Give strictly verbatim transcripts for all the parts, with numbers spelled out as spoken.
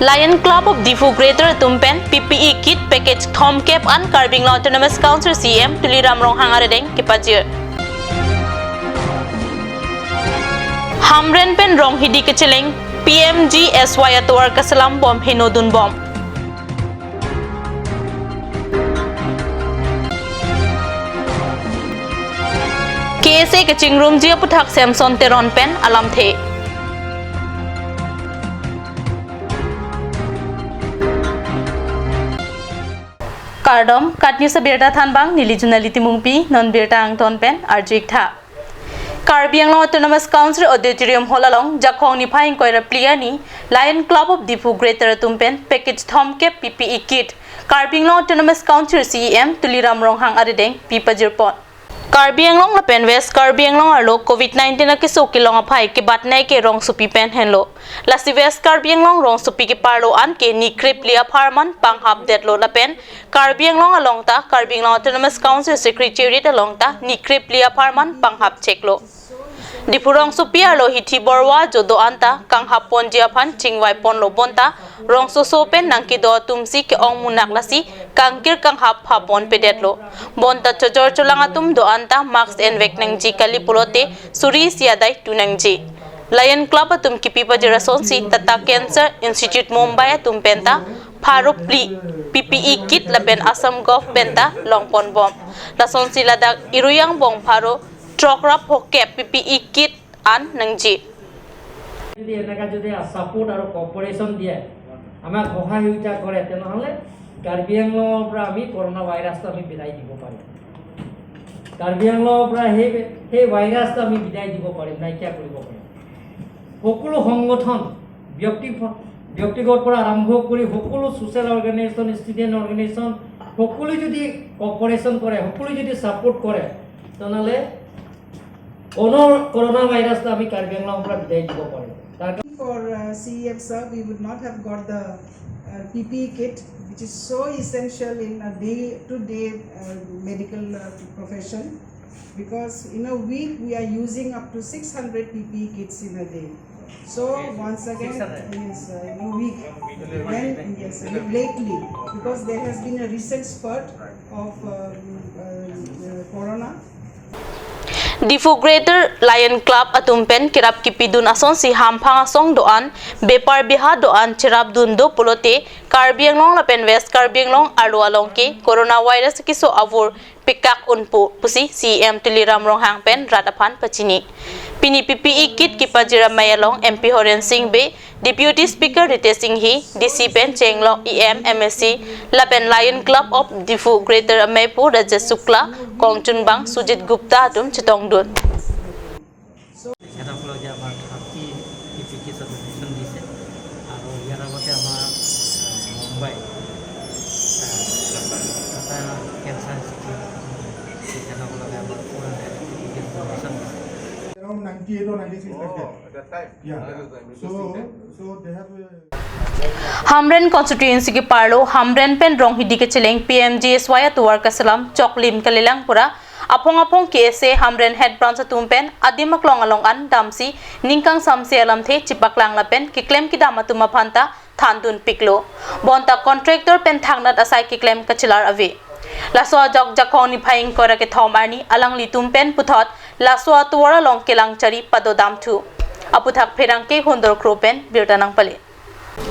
Lion Club of Diphu Greater atum pen P P E kit package thomkep an Karbi Anglong Autonomous Council C E M Tuliram Ronghang arideng kepajir. Hamren pen Ronghidi kecheleng P M G S Y atovar kaselam bom heno dunbom. K S A kachingrumji aputhak Samson Teron pen alamthe. Kardom, KAT News abirta thanbang, neli Junali Timungpi, non birta angton pen arju-ik tha. Karbi Anglong Autonomous Council Auditorium Hall along Jakhong niphai ingkoi ra phli arni Lion Club of Diphu Greater atum pen package thomkep P P E kit Karbi Anglong Autonomous Council C E M Tuliram Ronghang arideng pipajirpon. Karbi Anglong lapen West Karbi Anglong arlo Covid nineteen akeso kelong aphai kebatnei ke rongsopi pen henlo. Lasi West Karbi Anglong rongsopi keparlo an ke ni krephli apharman panghapdetlo lapen Karbi Anglong along ta Karbi Anglong Autonomous Council Secretariat along ta ni krephli apharman panghap cheklo. Diphu rongsopi arlo hithi borwa jodo anta kanghapponji aphan chingvaiponlo bonta rongsoso pen nangkedo atumsi ke-ong munak lasi kangkir kanghap phapponpedetlo. Bonta chojor cholang atum do anta mask envek nangji kali pulote suri isi adai tu nangji. Lion Club atum kipipajir asonsi Tata Cancer Institute Mumbai atum penta pharo phli P P E kit lapen Assam Gov penta longponbom. Lasonsi ladak irui angbong pharo throk ra phokep P P E kit an nangji. যদি এনেকা যদি ছাপোৰ্ট আৰু কপাৰেশ্যন দিয়ে, আমাক সহায় সহযোগিতা কৰে, তেনেহ'লে কাৰ্বি আংলঙৰ পৰা আমি কৰোণা ভাইৰাছটো আমি বিদায় দিব পাৰিম। কাৰ্বি আংলঙৰ পৰা সেই, সেই ভাইৰাছটো আমি বিদায় দিব পাৰিম, নাইকিয়া কৰিব পাৰিম। সকলো সংগঠন, ব্যক্তি, ব্যক্তিগত পৰা আৰম্ভ কৰি সকলো ছ'চিয়েল অৰ্গেনাইজেশ্যন, ষ্টুডেণ্ট অৰ্গেনাইজেশ্যন, সকলোৱে যদি কপাৰেশ্যন কৰে, সকলোৱে যদি ছাপোৰ্ট কৰে, তেনেহ'লে কোনো কৰোণা ভাইৰাছটো আমি কাৰ্বি আংলঙৰ পৰা বিদায় দিব পাৰিম। তাৰ For uh, C E M sir, we would not have got the uh, P P E kit, which is so essential in a day-to-day uh, medical uh, profession, because in a week we are using up to six hundred P P E kits in a day. So once again, yes, uh, in a week, when, yes, lately, because there has been a recent spurt of uh, uh, uh, corona. Diphu Greater Lion Club atum pen kerap kipidun asonsi hamphang asong do-an, bepar beha do-an cherapdun do pulote Karbi Anglong lapen West Karbi Anglong arlo along ke coronavirus keso avur pekak unpo pusi C E M Tuliram Ronghang pen rat aphan pachini. Pini P P E kit kipajir amei along M P Horen Sing Bey, Deputy Speaker Ritesh Enghi, D C pen chenglok E M, M A C, lapen Lion Club of Diphu Greater ameipo Rajesh Shukla, kongchunbang Sujit Gupta atum chetongdun. তেখেতসকলক যে আমাৰ thirty P P কিটছৰ ডনেশ্যন দিছে আৰু ইয়াৰ আগতে আমাৰ আহ, মুম্বাই আহ, tata cancer institute তেখেতসকলকে আমাৰ four hundred P P Kitts donation দিছে। Around ninety-eight or ninety-six like that. Oh, at that time? Yeah. That is the So, interesting time. So they have a Hamren constituency keparlo Hamren pen Ronghidi kecheleng P M G S Y atovar kaselam choklim kalilang pura aphong aphong K S A Hamren head branch atum pen adim aklong along an damsi ningkang samse alamthe chipaklang lapen keklem kedam atum aphanta thandun piklo. Bonta contractor pen thangnat asai keklem kachelar ave. Laso ajok Jakhong niphai ingkoi ra kethom arni alanglitum pen puthot laso atovar along kelang chari padodamthu. Aputhak pherangke Hundor Kro pen birta nangpale.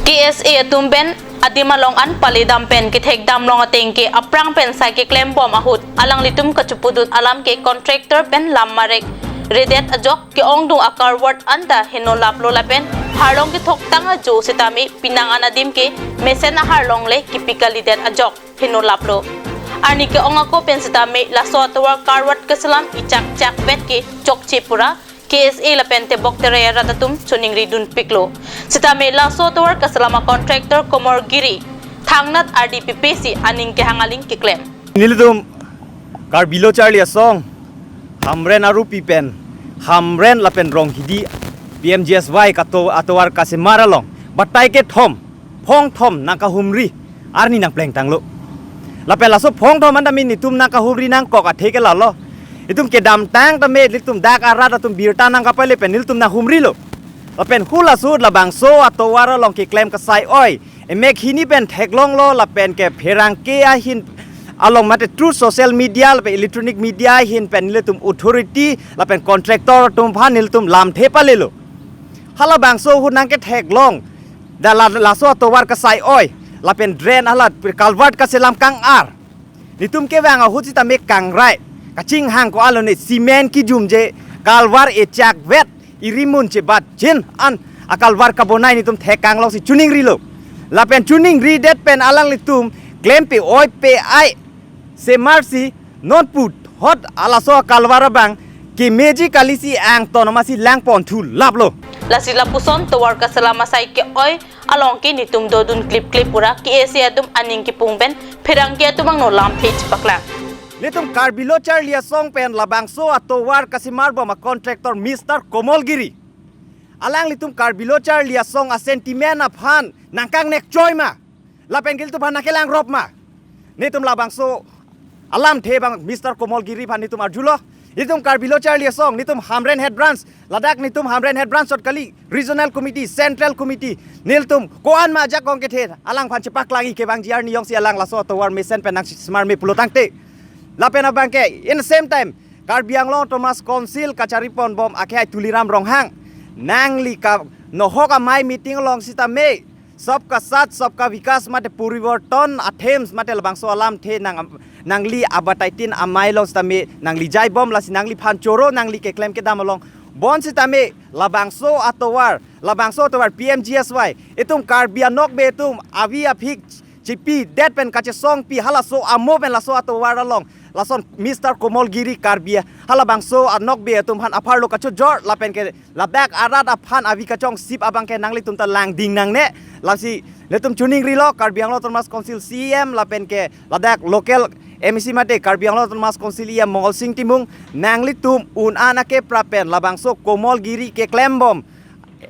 K S A atum pen adim along an paledam pen kethekdam long ateng ke aphrang pen sai keklembom ahut alanglitum kachepudun alam ke contractor pen lam marek redet ajok ke-ongdung a-culvert anta heno laplo lapen harlong kethoktang ajo setame penang an adim ke mesen aharlong le kepi kalidet ajok heno laplo. Arni ke-ong ako pen setame laso atovar culvert kaselam ichak chak vet ke chokche pura K S A lapen tebok terai arat atum choningri dunpiklo. Setame laso atovar kaselam a-contractor Komor Giri thangnat ardi pipesi aning kehang aling keklem. Nelitum Karbi lo charli asong Hamren arupi pen Hamren lapen Ronghidi P M G S Y kato atovar kasemar along batai kethom phongthom nangkahumri arni nangplengtanglo. Lapen laso phongthom anta min itum nangkahumri nangkok athe ke lalo. Itum kedamtang tame nelitum dak arat atum birta nangkapale pen nelitum nanghumrilo. Lapen hula ahut labangso atovar along keklem kasai oi, emek hini pen theklonglo lapen ke pherangke ahin along mate through social media lapen electronic media ahin pen nelitum authority lapen contractor atum aphan nelitum lamthe palelo. Halabangso ahut nangketheklong, da la, laso atovar kasai oi, lapen drain hala culvert kaselam kang-ar. Nelitum kevang ahut sitame kangrai, kachinghang ko-an lo ne, cement kijumje, culvert echak vet, irimun chebat chin an a-culvert kabonai nelitum thek kanglongsi choningrilo. Lapen choningridet pen alanglitum klempe oi pe ai, semarsi non puthot alaso a-culvert abang kemeji kalisi angton amatsi langpon thu laplo. Lasi lapuson tovar kaselam asai ke-oi along ke nelitum dodun klipklip pura K S A atum aning kipung pen pherangke atum angno lamthe chepaklang. Nelitum Karbi Lo Charli Asong pen labangso atovar kasemarbom a-contractor Mister Komol Giri, alanglitum Karbi Lo Charli Asong a-sentiment aphan nangkangnek choi ma? Lapen ke ilitum aphan nangkelangrop ma? Nelitum labangso alamthe abang Mister Komol Giri aphan nelitum arjulo. Nelitum Karbi Lo Charli Asong, nelitum Hamren Head Branch, ladak nelitum Hamren Head Branch ahut kali, Regional Committee, Central Committee, nelitum ko-an ma ajakong kethe, alangphan chepaklangji kevangji arni jongsi alang laso atovar mesen pen nangsemarme pulo tangte. Lapen abangke, in the same time, Karbi Anglong Autonomous Council kachariponbom akhai Tuliram Ronghang, nangli kanohok amei meeting along sitame Sabka Saath Sabka Vikas mate Porivartan a-themes mate labangso alamthe nang, nangli abataitin amei along sitame nangli jaibom, lasi nangliphan choro nangli keklem kedam along. Bonsitame labangso atovar, labangso atovar P M G S Y, itum Karbi anokbe atum avi aphik chipidet pen kachesongpi halaso amo pen laso atovar along, lason Mister Komol Giri Karbi halabangso anokbe atum aphan apharlo kachojor lapen ke ladak arat aphan avi kachongsip abangke nanglitum ta langding nangne. Lasi nelitum choningrilo Karbi Anglong Autonomous Council C E M lapen ke ladak local M A C mate Karbi Anglong Autonomous Council E M Mongol Sing Timung, nanglitum un-an akepra pen labangso Komol Giri keklembom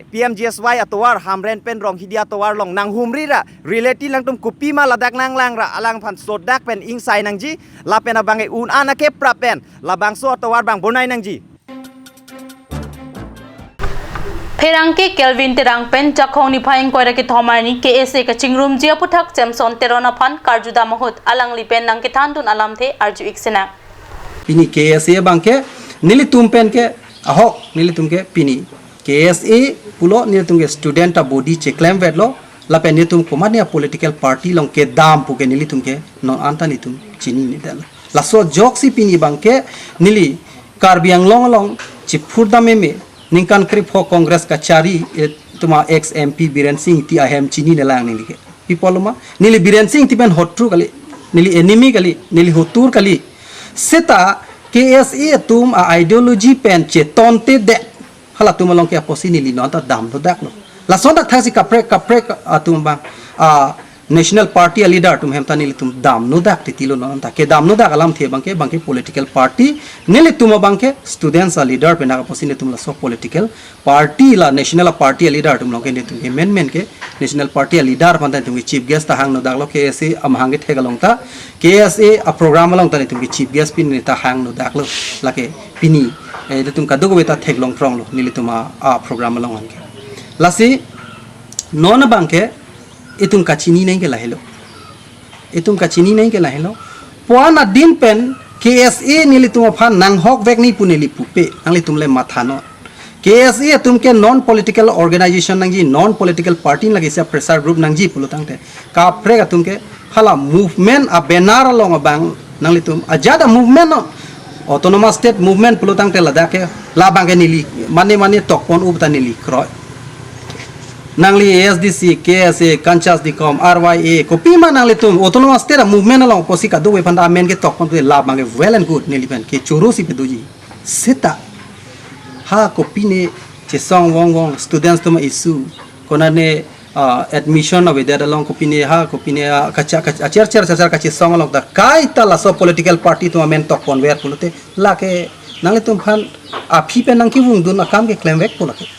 P M G S Y atovar Hamren pen Ronghidi atovar along nanghumri ra, reality alangtum kopima ladak nanglang ra, alangphan sodak pen ingsai nangji, lapen abangke un-an akepra pen labangso atovar abang bonai nangji. Pherangke Kelvin Terang pen Jakhong niphai ingkoi ra kethom arni K S A kachingrumji aphuthak Jameson Teron aphan karjudam ahut alangli pen nangkethandun alamthe arju-ik sinang. Pini K S A abangke nelitum pen ke ahok, nelitum ke pini K S A pulo nelitum ke student a-body cheklemvetlo, lapen nelitum komatne a-political party along kedam pu ke nelitum ke non anta nelitum chininedetlo. Laso ajoksi pini abangke neli Karbi Anglong along chiphurdam meme, ningkan krepho Congress kachari, eh, itum a-ex M P Biren Singh Engti ahem chininelang neli ke. Pi apotlo ma, neli Biren Singh Engti pen hotru kali, neli enemy kali, neli hotur kali. Seta K S A atum a-ideology pen chetontedet halatum along ke apotsi neli non ta damdodaklo. Lason dak thaksi kaprek kaprek atum abang, a-national party a-leader atum ahem ta nelitum damnodak titilo, non ta kedamnodak alamthe abangke, abangke political party, nelitum abangke students a-leader pen dak apotsi nelitum laso political party la national party a-leader atum along ke nelitum ke menmen ke national party a-leader aphan ta nelitum ke chief guest ta hangnodaklo, K S A amahang kethek along ta, K S A a-program along ta nelitum ke chief guest pen neli ta hangnodaklo. Lake pini, eh, nelitum kadokave ta theklong pronglo nelitum a, a-program along anke. Lasi non abangke itum kachini nangji ke lahelo. Itum kachini nangji ke lahelo. Puan adin pen K S A nelitum aphan nanghokvek nangji pu neli pupe, nanglitum le mathanon. K S A atum ke non political organization nangji, non political party, lake isi a-pressure group nangji pulo tangte, kaprek atum ke hala movement a-banner along abang nanglitum ajat a-movement non, Autonomous State Movement pulo tangte ladak ke labang ke neli mane mane tokpon up ta neli kroi. Nangli A S D C, K S A, Kanchas Dikom, R Y A, kopima nanglitum Autonomous State a-movement along apotsi kadokave aphan ta amen ketokpon te labang ke well and good, neli pen ke choro si pe doji. Seta ha kopine chesong vongvong students atum a-issue, konane, ah, admission avedet along kopine ha kopine, ah, kacha, kacha, achar char char char kachesong along ta kaita laso political party atum amen tokponver pulote lake nanglitum aphan aphi pen nangkevungdun akam keklemvekpo lake.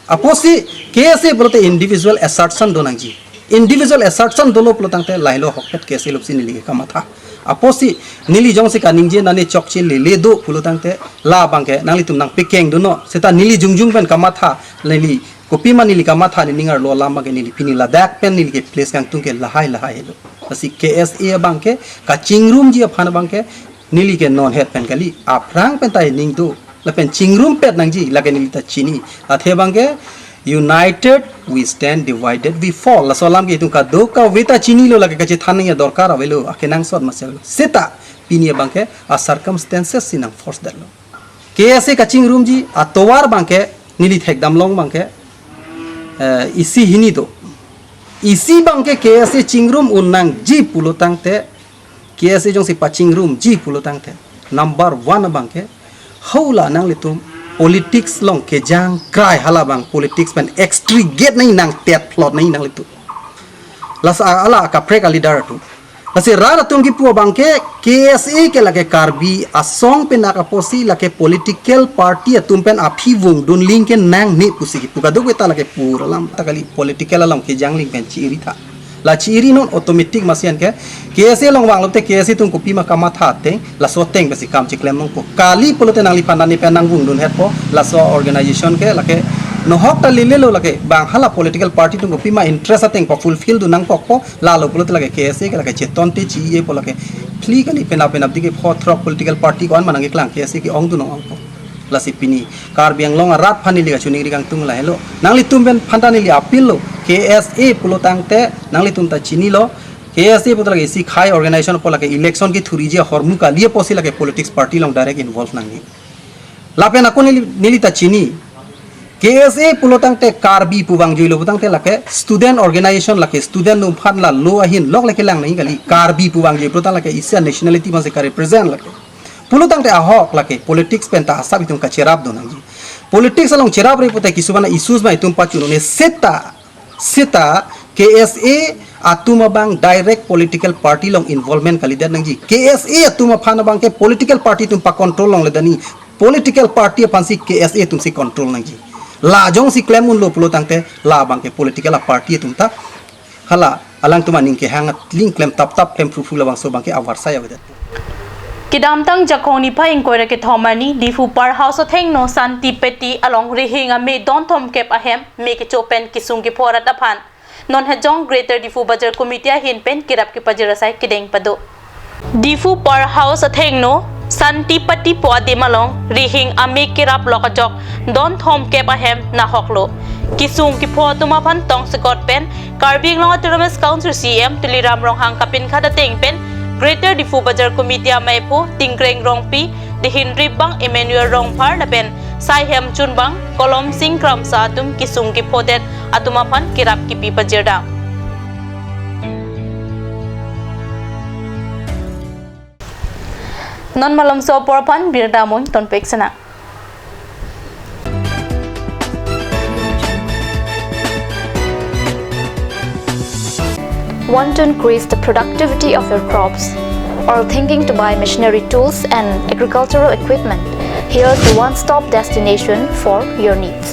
Apotsi K S A pulote individual assertion do nangji. Individual assertion dolo pulo tangte lahelo ahokpet K S A alongsi neli ke kamatha. Apotsi neli jongsi kaningje nane chokche lele do pulo tangte labang ke nanglitum nangpekengdunnon. Seta neli jongjong pen kamatha, neli Kopima neli kamatha, nening arlo alam abangke neli pini ladak pen neli ke place kangtung ke lahai lahai lo. Lasi K S A abangke kachingrumji aphan abangke neli ke non het pen kali, aphrang pen ta nening do. Lapen chingrumpet nangji, lake neli ta chini. Athe abangke, "United we stand, divided we fall." Laso alam ke itum kadokave ta chinilo, lake kachethan nangji adorkar avelo, akenangsot masi avelo. Seta pini abangke a circumstances si nang force detlo. K S A kachingrumji atovar abangke neli thekdam long abangke, eh, isi hini do. Isi abangke K S A chingrum un nangji pulo tangte, K S A jongsi pachingrumji pulo tangte, number one abangke, hula nanglitum politics along kejang krai, hala abang politics pen extricate nangji, nang tet plot nangji nanglitum. Lasi a-, ala kaprek a-leader atum. Lasi rat atum kipu abangke K S A ke lake Karbi asong pen ak apotsi lake political party atum pen aphi vungdun link ke nangne pusi kipu, kadokave ta lake pura alam ta kali, political along kejang link pen chi-iri tha. La chi-iri non automatic masi anke K S A along vanglote K S A atum kopima kamatha ateng, laso ateng pensi kam chiklem longpo. Kali pulote nangliphan nani pen nang vungdun hetpo, laso organization ke lake nohok ta lelelo, lake bang hala political party atum kopima interest ateng pa-fulfill dun nangkokpo, lalo pulote lake K S A ke lake cheton te chi-e po, lake phli kali, penap penapdik ke pho throk political party ko-an ma nangkeklang, K S A ke-ong dun ong-ongpo. Lasi pini Karbi Anglong arat aphan neli kachiningri kangtung lahelo. Nanglitum pen aphan ta neli appeal lo. K S A pulo tangte nanglitum ta chinilo. K S A pulo lake isi khei organization po, lake election kethuriji ahormu kali apotsi lake politics party along direct involve nangne. Lapen ako neli, neli ta chini. K S A pulo tangte Karbi pu vangjuilo pu tangte lake student organization, lake student atum aphan la lo ahin lok lake lang nangji kali. Karbi pu vangjui pulo tang lake isi a-nationality abangsi ka-represent lake. Pulo tangte ahok lake politics pen ta asap itum kacherap do nangji. Politics along cheraprek pute kisuban a-issues ma itum pachunune, seta, seta K S A atum abang direct political party along involvement kalidet nangji. K S A atum aphan abangke political party atum pa-control longledet nangji. Political party aphansi K S A atumsi control nangji. La jongsi klem unlo pulo tangte la abangke political a-party atum ta hala alangtum aning kehang aling klem tap tap klem phu phu labangso abangke avarsai avedet. Kedamtang Jakhong niphai ingkoi ra kethom arni Diphu Power House athengno Santi Peti along Rihing ame don thomkep ahem me kecho pen kesung kepho arat aphan non hajong Greater Diphu Bazar Committee ahin pen kerap kepajir asai kedeng pado. Diphu Power House athengno Santi Peti pu adim along Rihing ame kerap lok ajok don thomkep ahem nahok lo. Kesung kepho atum aphan tongsekot pen Karbi Anglong Autonomous Council C E M Tuliram Ronghang kapinkhat ateng pen Greater Diphu Bazar Committee ameiphu Tingkreng Rongpi, dehin ripbang Emmanuel Rongphar lapen saihem chunbang Kolom Sing Kramsa atum kesung kephodet atum aphan kerap kepi pajirdam. Non malomso apor aphan birta amun tonpek sena. Want to increase the productivity of your crops or thinking to buy machinery tools and agricultural equipment? Here's the one-stop destination for your needs.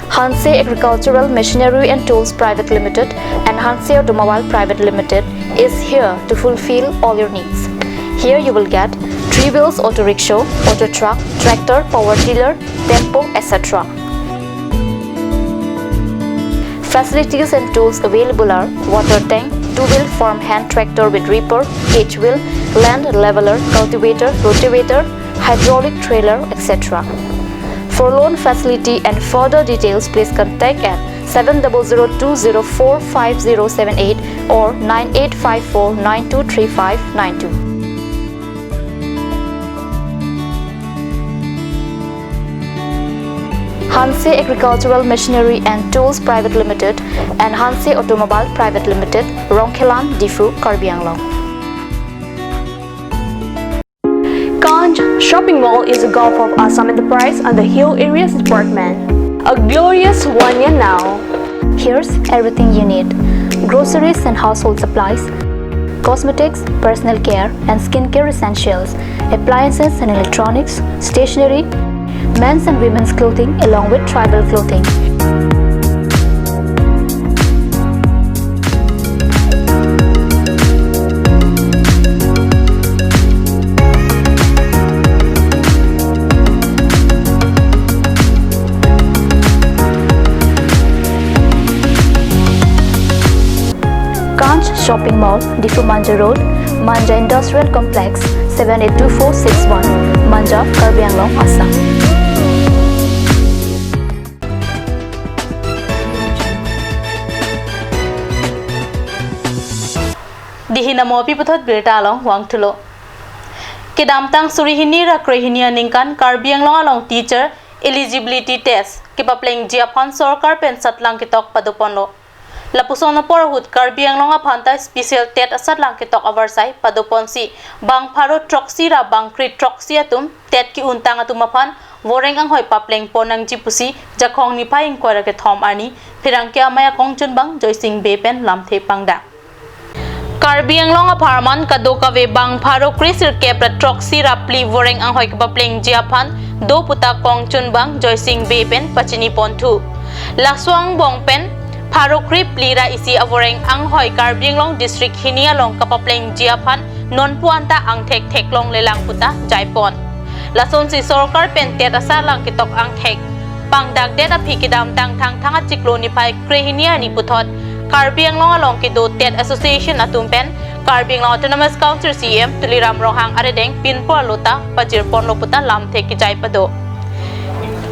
Hanse Agricultural Machinery and Tools Private Limited and Hanse Automobile Private Limited is here to fulfill all your needs. Here you will get three wheels auto rickshaw, auto truck, tractor, power tiller, tempo, et cetera. Facilities and tools available are water tank, two-wheel farm hand tractor with reaper, cage wheel, land leveler, cultivator, rotavator, hydraulic trailer, et cetera. For loan facility and further details, please contact at seven double zero two zero four five zero seven eight or nine eight five four nine two three five nine two. Hanse Agricultural Machinery and Tools Private Limited and Hanse Automobile Private Limited, Rongkhelan, Diphu, Karbi Anglong. Kanj Shopping Mall is a gulf of Assam Enterprise and the Hill Areas Department. A glorious one year now. Here's everything you need: groceries and household supplies, cosmetics, personal care and skincare essentials, appliances and electronics, stationery, men's and women's clothing along with tribal clothing. Shopping Mall, Diphu Manja Road, Manja Industrial Complex, seven eight two four six one, Manja, Karbi Anglong, Assam. Dihin amo pi puthot birta along vangthulo. Kedamtang suri hini ra kre hini aningkan Karbi Anglong along teacher eligibility test kepaplengji aphan sorkar pen satlang ketok padoponlo. Lapuson apor ahut Karbi Anglong aphan ta special TET asatlang ketok avarsai padoponsi bang pharo throksi ra bang kre throksi atum TET ke-untang atum aphan voreng anghoi paplengpon nangji pusi Jakhong niphai ingkoi ra kethom arni pherangke amei akongchunbang Joysing Bey pen lamthe pangdak. Karbi Anglong apharman kadokave bang pharo kre sirkep ra throksi ra phli voreng anghoi kepaplengji aphan do puta kongchunbang Joysing Bey pen pachiniponthu. Laso angbong pen pharo kre phli ra isi avoreng anghoi Karbi Anglong district hini along kepaplengji aphan nonpu anta angthek theklonglelang puta jaipon. Lasonsi sorkar pen TET asatlang ketok angthek pangdakdet aphi kedamtang Thangthang achiklo niphai kre hini arni puthot Karbi Anglong along kedo TET Association atum pen Karbi Anglong Autonomous Council CEM Tuliram Ronghang arideng pinpur alota pajirponlo puta lamthe kejai pado.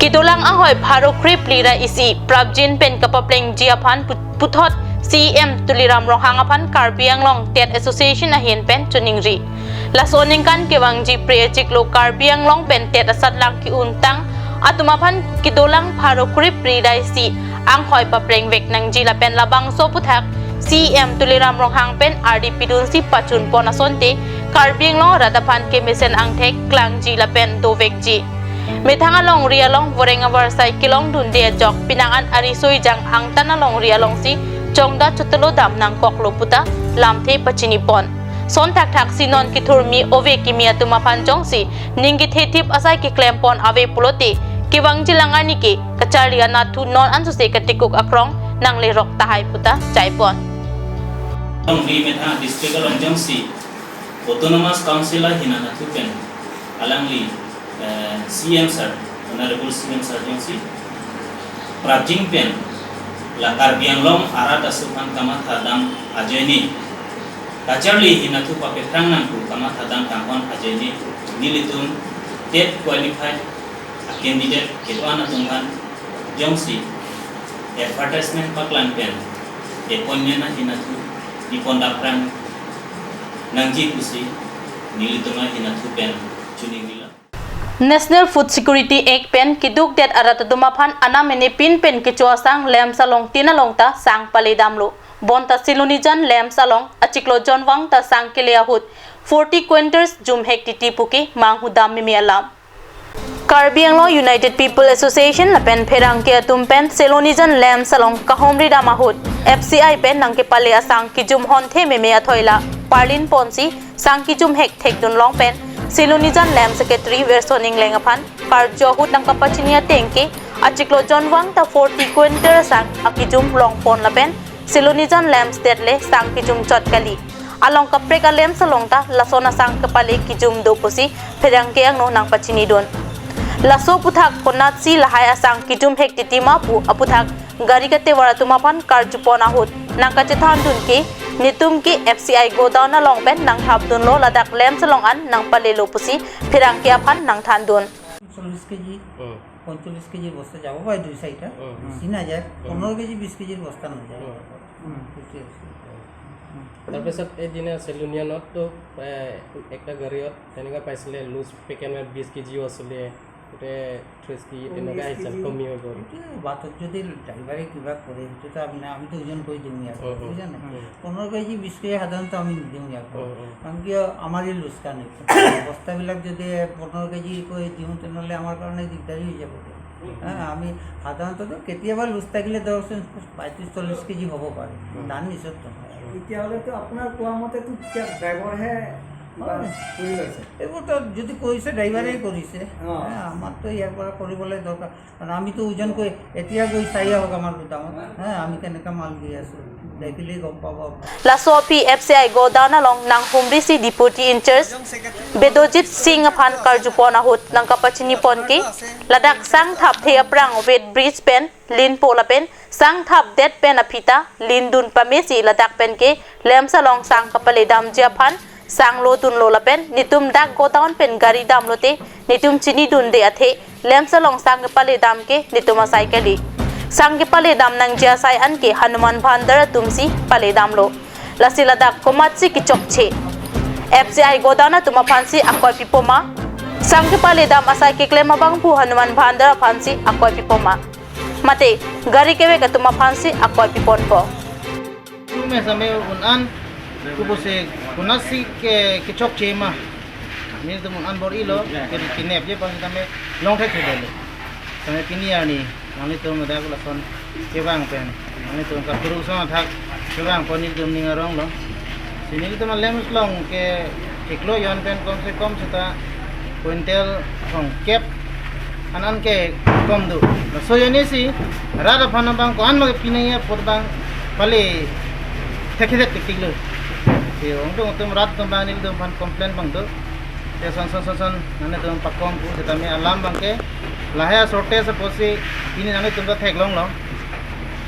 Kedolang anghoi pharo kre phli ra isi prapjin pen kepaplengji aphan pu-, puthot CEM Tuliram Ronghang aphan Karbi Anglong TET Association ahin pen choningri. Laso aningkan kevangji pre achiklo Karbi Anglong pen TET asatlang ke-untang atum aphan kedolang pharo kre phli ra isi anghoi paplengvek nangji lapen labangso aputhak CEM Tuliram Ronghang pen ardi pidunsi pachunpon asonte Karbi Anglong arat aphan kemesen angthek klangji lapen dovekji. Methang alongri along voreng avarsai kelongdunde ajok penang an ariso ejang angtan alongri alongsi chongda chotelo dam nangkoklo puta lamthe pachinipon. Son thakthak si non kethurmi ove kimi atum aphan jongsi ning kethethip asai keklempon ave pulote kevangjilang arni ke kacharli anathu non ansose katikuk akrong nanglerok tahai puta jaipon. Alongri methang district along jongsi Autonomous Council ahin anatthu pen alangli, eh, CEM sir, Honorable CEM sir jongsi prapjin pen la Karbi Anglong arat aso aphan kamatha dam ajoine, kacharli ahin anatthu papephrang nangpu kamatha dam tanghon ajoine nelitum TET qualified a candidate kedo-an atum aphan jongsi advertisement paklang pen appointment ahin anatthu nipon dapprang nangji pusi nelitum ahin anatthu pen choningrilo. National Food Security Act pen kedukdet arat atum aphan anam ene pin pen kecho asang LAMPS along tin along ta sang pale damlo. Bonta Silonijan LAMPS along achiklo jonvang ta sang kele ahut forty quintals jumhek titi puke manghu dam meme alam. Karbi Anglong United People Association lapen pherangke atum pen Silonijan LAMPS along kahumri dam ahut FCI pen nangkepale asang kejum honthe meme athoi la parlin ponsi sang kejumhek thekdun long pen Silonijan LAMPS Secretary Werson Engleng aphan karju ahut nangkapachini ateng ke achiklo jonvang ta forty quintal sang akejum longpon lapen Silonijan LAMPS det le sang kejum chot kali. Along kaprek a-LAMPS along ta lason asang kepale kejum do pusi pherangke angno nangpachinidun. Laso aputhak konatsi lahai asang kejumhek titi ma pu aputhak gari katevar atum aphan karjupon ahut nangkachethandun ke netum ke FCI godown along pen nangthapdunlo, ladak LAMPS along an nangpalelo pusi pherangke aphan nangthandun. চল্লিশ কেজি, হুম। পঁয়তাল্লিশ কেজির বস্তা যাব প্রায় দুই সাইডটা, হুম। বেশি না যায়, হুম। পনেরো কেজি, বিশ কেজির বস্তা না যায়। হুম। হুম, বুঝতে পারছি। তাৰপিছত এইদিনা চেলুনিয়ানততো, এ, একটা গাড়ীত তেনেকুৱা পাইছিলে, লুজ পেকেট বিশ কেজিও আছিলে, গোটেই ত্ৰিশ কেজি, কমি তেনেকুৱা আহিছিল, বিশ কেজি। কমি হৈ গ'ল। এইটো বাটত যদি ড্ৰাইভাৰে কিবা কৰে, সেইটোতো আমি, আমিতো ওজন কৰি দিওঁ ইয়াত, হুম, হুম। বুজিছা নাই? হুম। পনেরো কেজি, বিশ কেজি সাধাৰণতে আমি নিদিওঁ ইয়াত। হুম, হুম। কাৰণ কিয়, আমাৰেই লোকচান এইটো। বস্তাবিলাক যদি পনেরো কেজি কৰি দিওঁ, তেনেহ'লে আমাৰ কাৰণে দিগদাৰী হৈ যাব। হুম। হা, আমি সাধাৰণতে কেতিয়াবা লুজ থাকিলে ধৰকচোন পঁয়ত্ৰিশ চল্লিশ কেজি হ'ব পাৰে। হুম। ধান মিছত নহয় আৰু। তেতিয়াহ'লেতো আপোনাৰ কোৱা মতেতো এতিয়া ড্ৰাইভাৰহে কিবা হয়। কৰি লৈছে। এইবোৰতো যদি কৰিছে, ড্ৰাইভাৰেই কৰিছে। অ। হা, আমাৰতো ইয়াৰ পৰা কৰিবলৈ দৰকাৰ। কাৰণ আমিতো ওজন কৰি, এতিয়া গৈ চাই আহক আমাৰ গুদামত, হা, আমি কেনেকা মাল দি আছো, দেখিলেই গম পাব আপুনি। Laso aphi FCI godown along nanghumrisi Deputy In-charge Bedojit Singh aphan karjupon ahut nangkapachinipon ke ladak sang thapthe aphrang weight bridge pen linpo lapen Sang thapdet pen aphi ta lindun pamesi ladak pen ke LAMPS along sang kepaledamji aphan sang lodunlo lapen netum dak godown pen gari damlote netum chinidunde athe LAMPS along sang kepaledam ke netum asai kali. Sang kepaledam nangji asai anke Hanuman Bhandar atumsi paledamlo. Lasi ladak komatsi kechokche? FCI godown atum aphansi akoi pipoma? Sang kepaledam asai keklem abangphu Hanuman Bhandar aphansi akoi pipoma? Mate gari kevek atum aphansi akoi piponpo? Rume same un-an kubo se kunasi ke kechokche ma. Nelitum un-an bor-ilo ke kinep je pasi tame long thekthedetlo. Same pini arni nanglitum dak lason kevang pen nanglitum ka kuru son athak kevang pon nelitum ning aronglo. Si nelitum LAMPS along ke chiklo jon pen kom se kom seta quintal thomkep an-an ke kom do. Laso jonesi rat aphan abang ko-an ma kepinangji apot abang pale thekthedet tiktiklo. Si ongdung atum rat atum abang nelitum aphan complain abang do. Te son son son son nanglitum pakom pu setame alam abangke lahai shortage apotsi pini nanglitum ta theklonglo.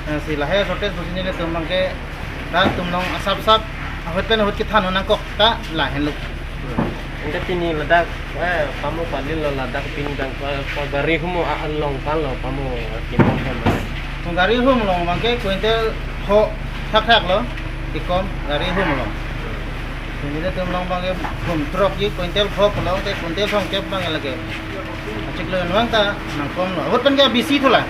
Eh, si lahai shortage apotsi nelitum abangke rat atum along asapsap ahut pen ahut kethan nangkok ta lahenlo. Ante pini ladak, eh, pamo palilo ladak pini dang, eh, gari humo a-, along panlo pamo kimong hem. Gari hum along abangke quintal pho thakthaklo, ikom gari hum along. Pini nelitum along abangke hum trok ji quintal pho along te quintal thomkep abang lake. Chiklo jon vang ta nangkomlo. Ahut pen ke bisi thula.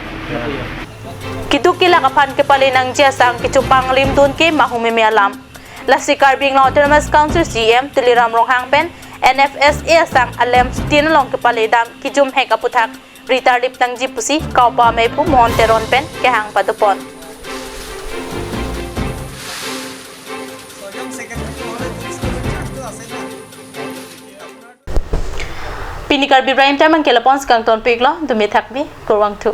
Keduk kelak aphan kepale nangji asang kechopanglimdun ke mahumeme alam. Lasi Karbi Anglong Autonomous Council CEM Tuliram Ronghang pen NFSA asang LAMPS tin along kepaledam kejumhek aputhak ritarlip nangji pusi kaopa amei pu Mohon Teron pen kehang padopon. Pini Karbi Prime Time abangke lapon si kangtonpiklo, dumi thakbi, kurvangthu.